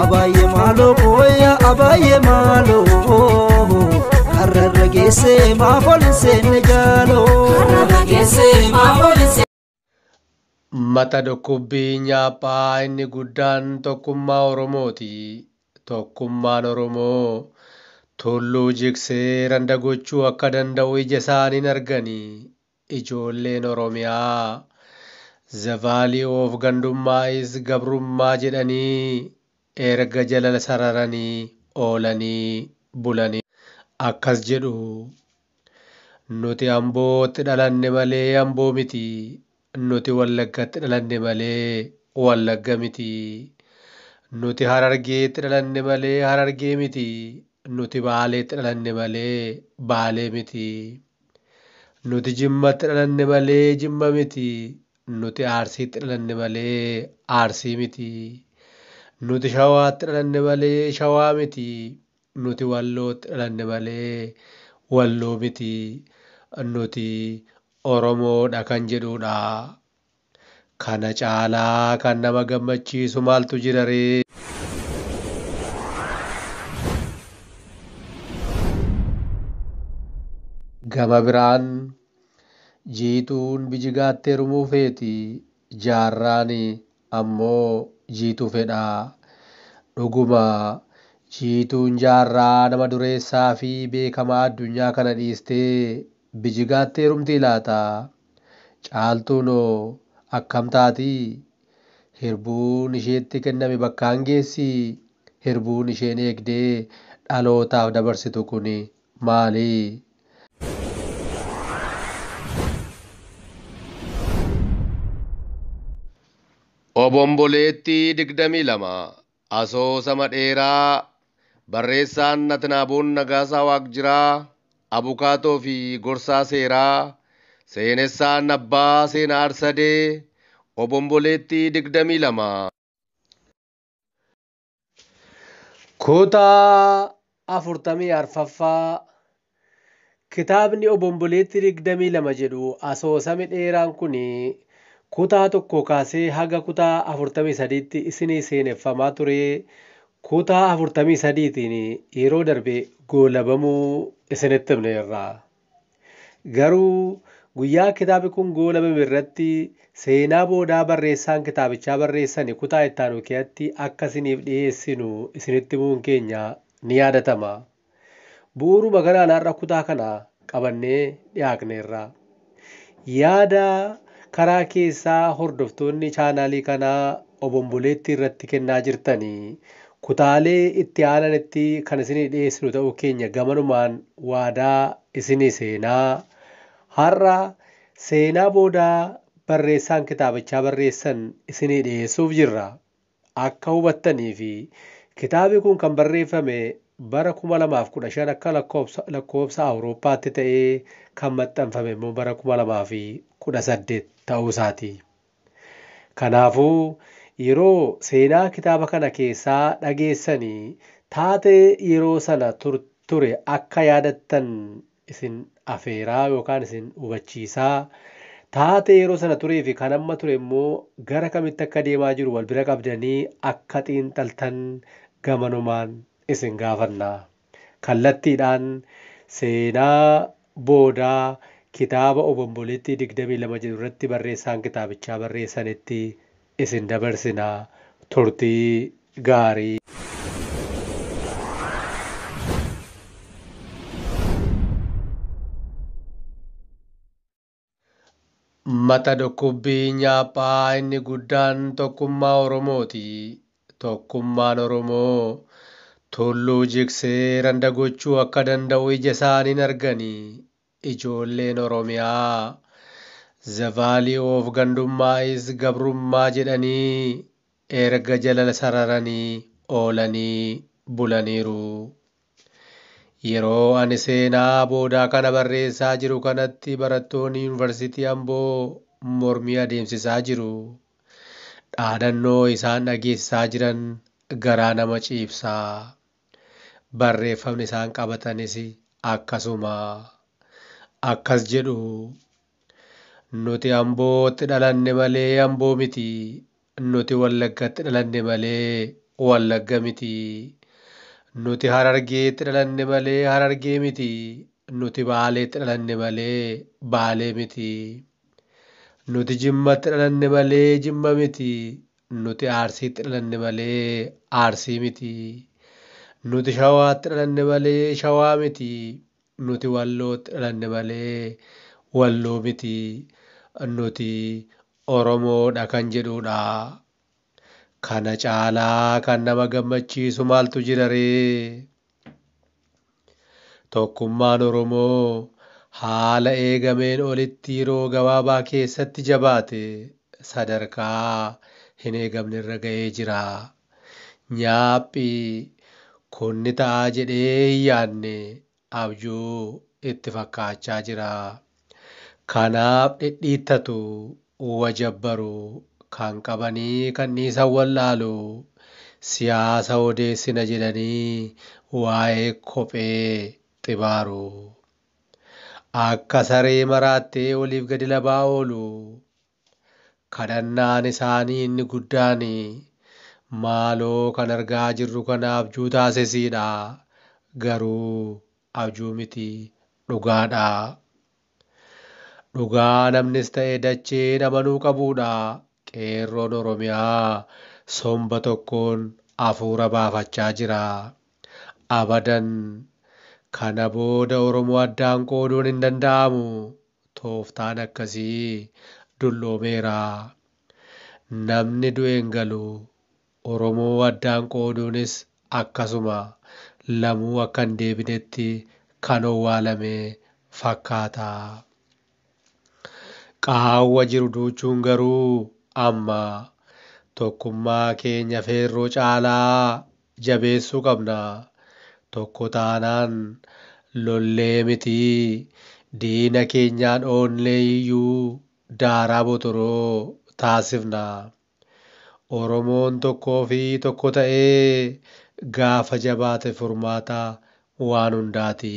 Abaayyee maaloo booya abaayyee maaloo karrarra geessee maaf ol hin seenne jaaloo. Karrarra geessee maaf ol hin seenne. Mata dhukkubbii nyaaphaa inni guddaan tokkummaa Oromooti. Tokkummaan Oromoo tulluu jigsee randa gochuu akka danda'u ija isaaniin arganii ijoolleen Oromiyaa The Valley of gandummaa is gabrummaa jedhanii erga jala sararanii oolanii bulanii akkas jedhu. Nuti Ambootti dhalanne malee Amboo miti. Nuti Wallaggatti dhalanne malee Wallagga miti. Nuti Harargeetti dhalanne malee Harargee miti. Nuti Baaleetti dhalanne malee Baalee miti. Nuti Jimmatti dhalanne malee Jimma miti. Nuti Arsiitti dhalanne malee Arsii miti. Nuti Shawaatti dhalanne malee Shawaa miti. Nuti Wallootti dhalanne malee Walloo miti. Nuti Oromoodha kan jedhudha. Kana caalaa kan nama gammachiisu maaltu jira ree? Gama biraan Jiituun Bijigaatti heerumuu feeti. Jaarraan ammoo Jiituu fedha. Dhuguma Jiituun Jaarraa nama dureessaa fi beekamaa addunyaa kana dhiistee Bijigaatti heerumtii laata? Caaltuunoo akkam taatii? Hirbuun isheetti kenname bakkaan geessii? Hirbuun isheen eegdee dhalootaaf dabarsitu kun maali? Obomboleettii 22 asoosama dheeraa barreessaan Atnaaboon Nagaasaa Waaqjiraa abukaatoo fi gorsaa seeraa seenessaan abbaa seenaa Arsadee obomboleettii 22. Kutaa 44ffaa kitaabni obomboleettii 22 jedhu asoosami dheeraan kun kutaa tokko kaasee haga kutaa 43tti isinii seeneffamaa ture. Kutaa 43tiin yeroo darbe goolabamuu isinitti himneerra. Garuu guyyaa kitaabni kun goolabame irratti seenaa boodaa barreessaan kitaabichaa barreessani kutaa itti aanu keessatti akka isiniif dhiyeessinu isinitti himuun keenya ni yaadatama. Bu'uuruma kanaan har'a kutaa kana qabannee dhiyaatneerra. Yaada karaa keessaa hordoftoonni chaanaalii kanaa obomboleettii irratti kennaa jirtanii kutaalee itti aananitti kan isinii dhiyeessinu ta'uu keenya gamanumaan waadaa isinii seenaa. Har'a seenaa boodaa barreessaan kitaabichaa barreessan isinii dhiyeessuuf jirra. Akka hubattanii fi kitaabni kun kan barreeffame bara 2015 akka lakkoofsa Awurooppaatti ta'ee kan maxxanfame immoo bara 2018 ta'uu isaati. Kanaafuu yeroo seenaa kitaaba kana keessaa dhageessanii taatee yeroo sana ture akka yaadattan isin afeeraa yookaan isin hubachiisaa taatee yeroo sana turee fi kan amma ture immoo gara kamitti akka deemaa jiru wal bira qabdanii akka xiinxaltan gamanumaan isin gaafanna. Kallattiidhaan seenaa boodaa kitaaba obomboleettii 22 jedhu irratti barreessaan kitaabichaa barreessanitti isin dabarsina. Turtii gaarii. Mata dhukkubbii nyaaphaa inni guddaan tokkummaa Oromooti. Tokkummaan Oromoo tulluu jigsee randa gochuu akka danda'u ija isaaniin arganii ijoolleen Oromiyaa The Valley of gandummaa is gabrummaa jedhanii erga jala sararanii oolanii bulaniiru. Yeroo ani seenaa boodaa kana barreessaa jiru kanatti barattoonni yuunivarsiitii Amboo mormii adeemsisaa jiru. Dhaadannoo isaan dhageessisaa jiran garaa nama ciibsaa. Barreeffamni isaan qabatanis akkasuma. Akkas jedhu. Nuti Ambootti dhalanne malee Amboo miti. Nuti Wallaggatti dhalanne malee Wallagga miti. Nuti Harargeetti dhalanne malee Harargee miti. Nuti Baaleetti dhalanne malee Baalee miti. Nuti Jimmatti dhalanne malee Jimma miti. Nuti Arsiitti dhalanne malee Arsii miti. Nuti Shawaatti dhalanne malee Shawaa miti. Nuti Wallootti dhalanne malee Walloo miti. Nuti Oromoodha kan jedhudha. Kana caalaa kan nama gammachiisu maaltu jira ree? Tokkummaan Oromoo haala eegameen olitti yeroo gabaabaa keessatti jabaate sadarkaa hin eegamne irra ga'ee jira. Nyaaphi kun ni ta'a jedhee hin yaadne abjuu itti fakkaachaa jira. Kanaaf dhidhiittatu, wajabbaru, kan qabanii kan dhiisan wallaalu, siyaasa odeessina jedhanii waa'ee kophee xibaaru. Akka saree maraattee oliif gadi labaa oolu. Kadhannaan isaanii inni guddaan maaloo kan argaa jirru kana abjuu taasisiidha. Garuu abjuu miti, dhugaadha. Dhugaa namnis ta'e dacheen amanuu qabuudha. Qeerroon Oromiyaa somba tokkoon hafuura baafachaa jira. Abadan kana booda Oromoo addaan qooduun hin danda'amu. Tooftaan akkasii dulloomeera. Namni du'e hin galu. Oromoo addaan qooduunis akkasuma lamuu akka hin deebinetti kan owwaalame fakkaata. Qaawwa jiru duuchuun garuu amma tokkummaa keenya feerroo caalaa jabeessuu qabna. Tokko taanaan lollee miti, diina keenyaan oollee iyyuu daaraa botoroo taasifna. Oromoon tokkoo fi tokko ta'ee gaafa jabaate furmaata waan hundaati.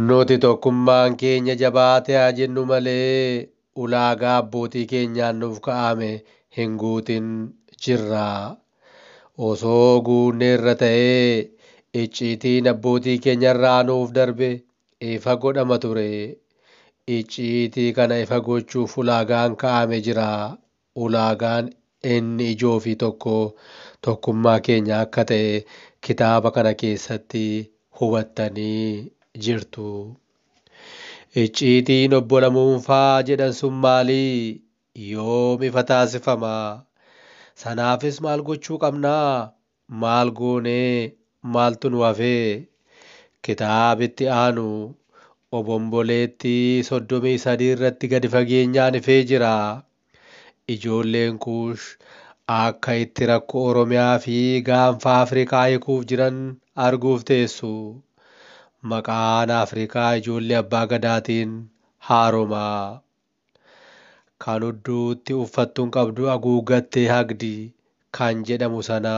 Nuti tokkummaan keenya jabaate haa jennu malee ulaagaa abbootii keenyaan nuuf kaa'ame hin guutin jirra. Osoo guunneerra ta'ee icciitiin abbootii keenyarraa nuuf darbe ifa godhama ture. Icciitii kana ifa gochuuf ulaagaan kaa'ame jira. Ulaagaan inni ijoo fi tokko tokkummaa keenya akka ta'e kitaaba kana keessatti hubattanii jirtu. Icciitiin obbo Lamuunfaa jedhan sun maalii? Yoom ifa taasifama? Sanaafis maal gochuu qabnaa? Maal goonee maaltu nu hafee? Kitaabitti aanu obomboleetti 33 irratti gadi fageenyaan ifee jira. Ijoolleen Kuush akka itti rakkoo Oromiyaa fi gaanfa Afrikaa hiikuuf jiran arguuf teessu. Maqaan Afrikaa ijoollee abbaa gadaatiin haaroma. Kan hudduutti uffattuun qabdu haguuggattee hagdi kan jedhamu sana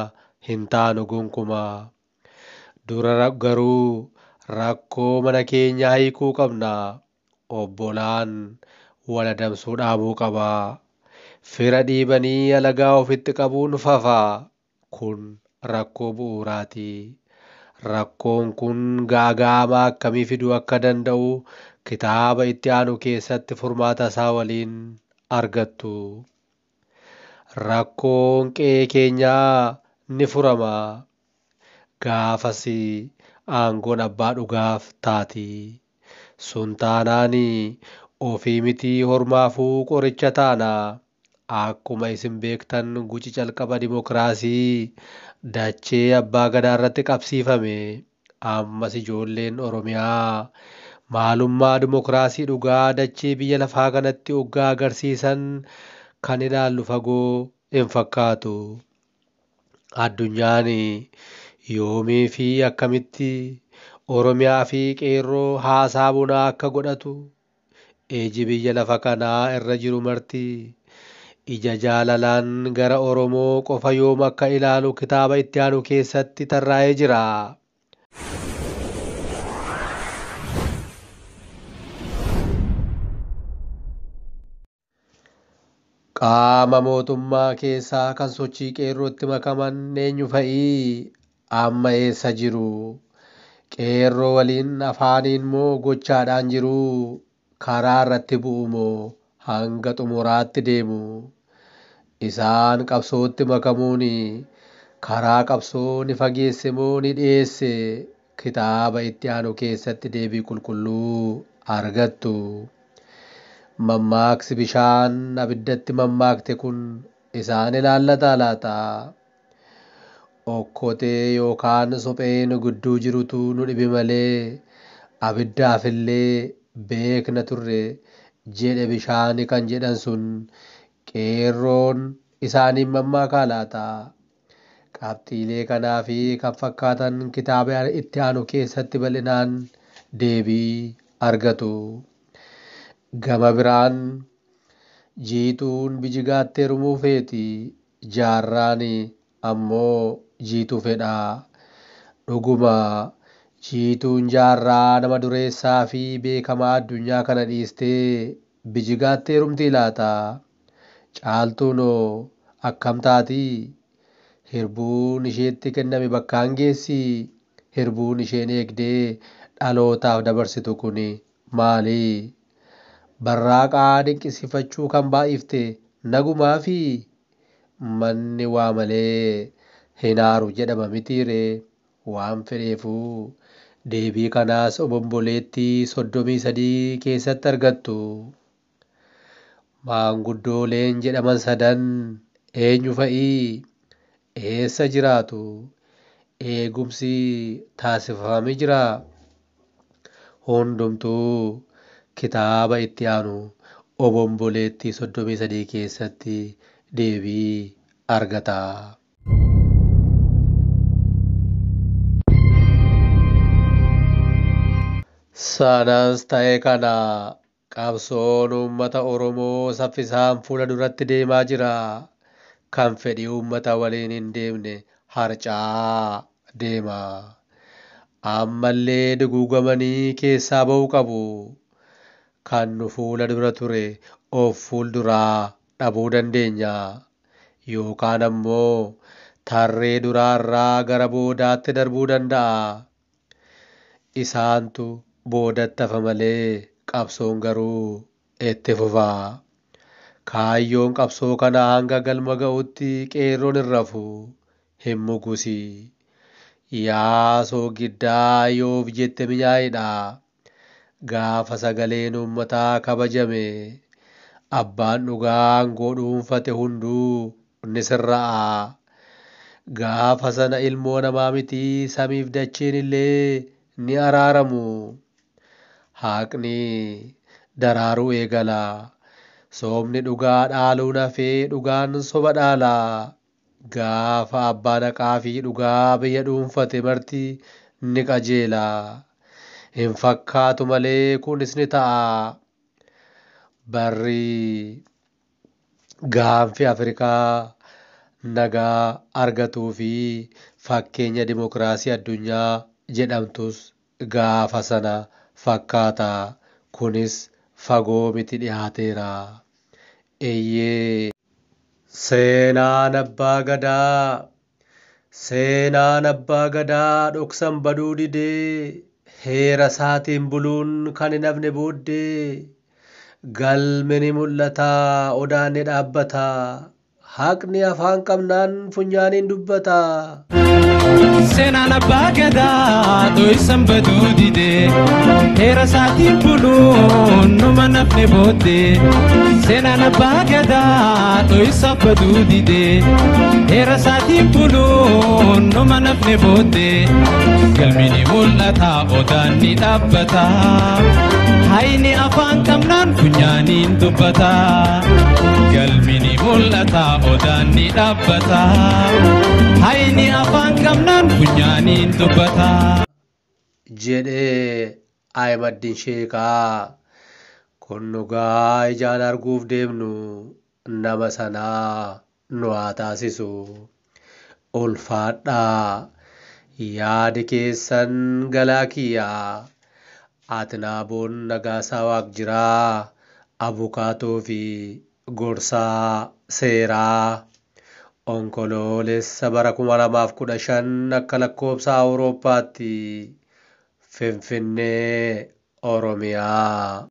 hin taanu gonkumaa. Dura garuu rakkoo mana keenyaa hiikuu qabna. Obbolaan wal adamsuu dhaabuu qaba. Fira dhiibanii alagaa ofitti qabuun fafa. Kun rakkoo bu'uuraati. Rakkoon kun gaaga'ama akkamii fiduu akka danda'u kitaaba itti aanu keessatti furmaata isaa waliin argattu. Rakkoon qe'ee keenyaa ni furama. Gaafas aangoon abbaa dhugaaf taati. Sun taanaan ofii miti hormaafuu qoricha taana. Akkuma isin beektan guci calqaba dimookiraasii dachee abbaa gadaa irratti qabsiifame. Ammas ijoolleen Oromiyaa maalummaa dimookiraasii dhugaa dachee biyya lafaa kanatti hoggaa agarsiisan kan ilaallu fagoo hin fakkaatu. Addunyaan yoomii fi akkamitti Oromiyaa fi qeerroo haasaa bunaa akka godhatu iji biyya lafa kanaa irra jiru marti ija jaalalaan gara Oromoo qofa yoom akka ilaalu kitaaba itti aanu keessatti tarraa'ee jira. Qaama mootummaa keessaa kan sochii qeerrootti makaman eenyu fa'ii? Amma eessa jiru? Qeerroo waliin afaaniin moo gochaadhaan jiru? Karaa irratti bu'u moo hanga xumuraatti deemu? Isaan qabsootti makamuun karaa qabsoo ni fageesse moo ni dhiyeesse? Kitaaba itti aanu keessatti deebii qulqulluu argattu. Mammaaksi bishaan abiddatti mammaakte kun isaan ilaallataa laata? Okkotee yookaan suphee nu gidduu jirutu nu dhibe malee abiddaafillee beekna turre jedhe bishaani kan jedhan sun qeerroon isaaniin mammaakaa laata? Qabxiilee kanaa fi kan fakkaatan kitaaba itti aanu keessatti bal'inaan deebii argatu. Gama biraan Jiituun Bijigaatti heerumuu feeti. Jaarraan ammoo Jiituu fedha. Dhuguma Jiituun Jaarraa nama dureessaa fi beekamaa addunyaa kana dhiistee Bijigaatti heerumtii laata? Caaltuunoo akkam taatii? Hirbuun isheetti kenname bakkaan geessii? Hirbuun isheen eegdee dhalootaaf dabarsitu kun maali? Barraaqaa dinqisiifachuu kan baay'ifte nagumaafii? Manni waa malee hin aaru jedhama mitiiree? Waan fedheefuu deebii kanaas obomboleettii 33 keessatti argattu. Maanguddooleen jedhaman sadan eenyu fa'ii? Eessa jiraatu? Eegumsi taasifamee jiraa? Hundumtuu kitaaba itti aanu obomboleettii 33 keessatti deebii argata. Sanas ta'e kana qabsoon uummata Oromoo saffisaan fuula duratti deemaa jira. Kan fedhii uummata waliin hin deemne harca'aa deema. Ammallee duguugamanii keessaa ba'uu qabu. Kan nu fuula dura ture of fuulduraa dhabuu dandeenya. Yookaan ammoo tarree duraarraa gara boodaatti darbuu danda'a. Isaantu boodatti hafa malee qabsoon garuu itti fufa. Kaayyoon qabsoo kanaa hanga galma ga'utti qeerroon hin rafu, hin mugusi. Yaa soogiddaa yoof jette minyaa'idha. Gaafa sagaleen uummataa kabajame abbaan dhugaa aangoo dhuunfate hunduu ni sirra'a. Gaafa sana ilmoo namaa miti samiif dacheen illee ni araaramu. Haqni daraaruu eegala. Soomni dhugaa dhaaluun hafee dhugaan soba dhaala. Gaafa abbaan haqaa fi dhugaa biyya dhuunfate marti ni qajeela. Hin fakkaatu malee kunis ni ta'a. Barri gaanfi Afrikaa nagaa argatuu fi fakkeenya dimokiraasii addunyaa jedhamtus gaafa sana fakkaata. Kunis fagoo miti dhiyaateera. Eeyyee. Seenaan Abbaa Gadaa Seenaan Abbaa Gadaa dhoksan baduu didee heera isaatiin buluun kan hin hafne booddee galmi ni mul'ata, odaan ni dhaabbata, haqni afaan qabnaan funyaaniin dubbata. Seenaan Abbaa Gadaa dho'isan baduu didee heera isaatiin buluun numa nafne booddee. Seenaan Abbaa Gadaa dho'isa baduu didee heera isaatiin buluun numa nafne booddee. Galmi ni mul'ata, odaan ni dhaabbata, hayni afaan qabnaan funyaaniin dubbata. Galmi ni mul'ata, odaan ni dhaabbata, hayni afaan qabnaan funyaaniin dubbata. Jedhee Ahimaddiin Sheekaa kun dhugaa ijaan arguuf deemnu nama sanaa nu haa taasisu. Ulfaadhaa yaadi keessan galaa kiyyaa. Atinaaboon Nagaasaa Waaqjiraa abukaatoo fi Gorsaa Seeraa Onkoloolessa bara 2015 akka lakkoobsa Awurooppaatti Finfinnee Oromiyaa.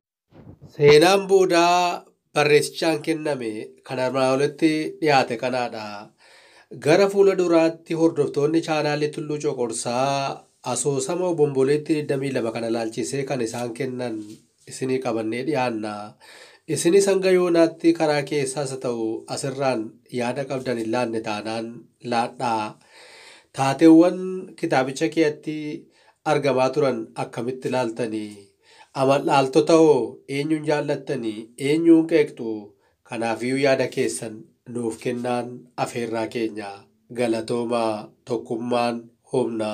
Seenaan boodaa barreessichaan kenname kan armaan olitti dhiyaate kanaadha. Gara fuula duraatti hordoftoonni chaanaalii Tulluu Coqorsaa asoosama obomboleettii 22 kana laalchisee kan isaan kennan isinii qabannee dhiyaanna. Isinis hanga yoonaatti karaa keessaas haa ta'u asirraan yaada qabdan hin laanne taanaan laadhaa. Taateewwan kitaabicha keessatti argamaa turan akkamitti ilaaltanii? Amaldhaaltota hoo eenyuun jaallattanii? Eenyuun qeeqxu? Kanaafiyyuu yaada keessan nuuf kennaan afeerraa keenya. Galatoomaa tokkummaan humna.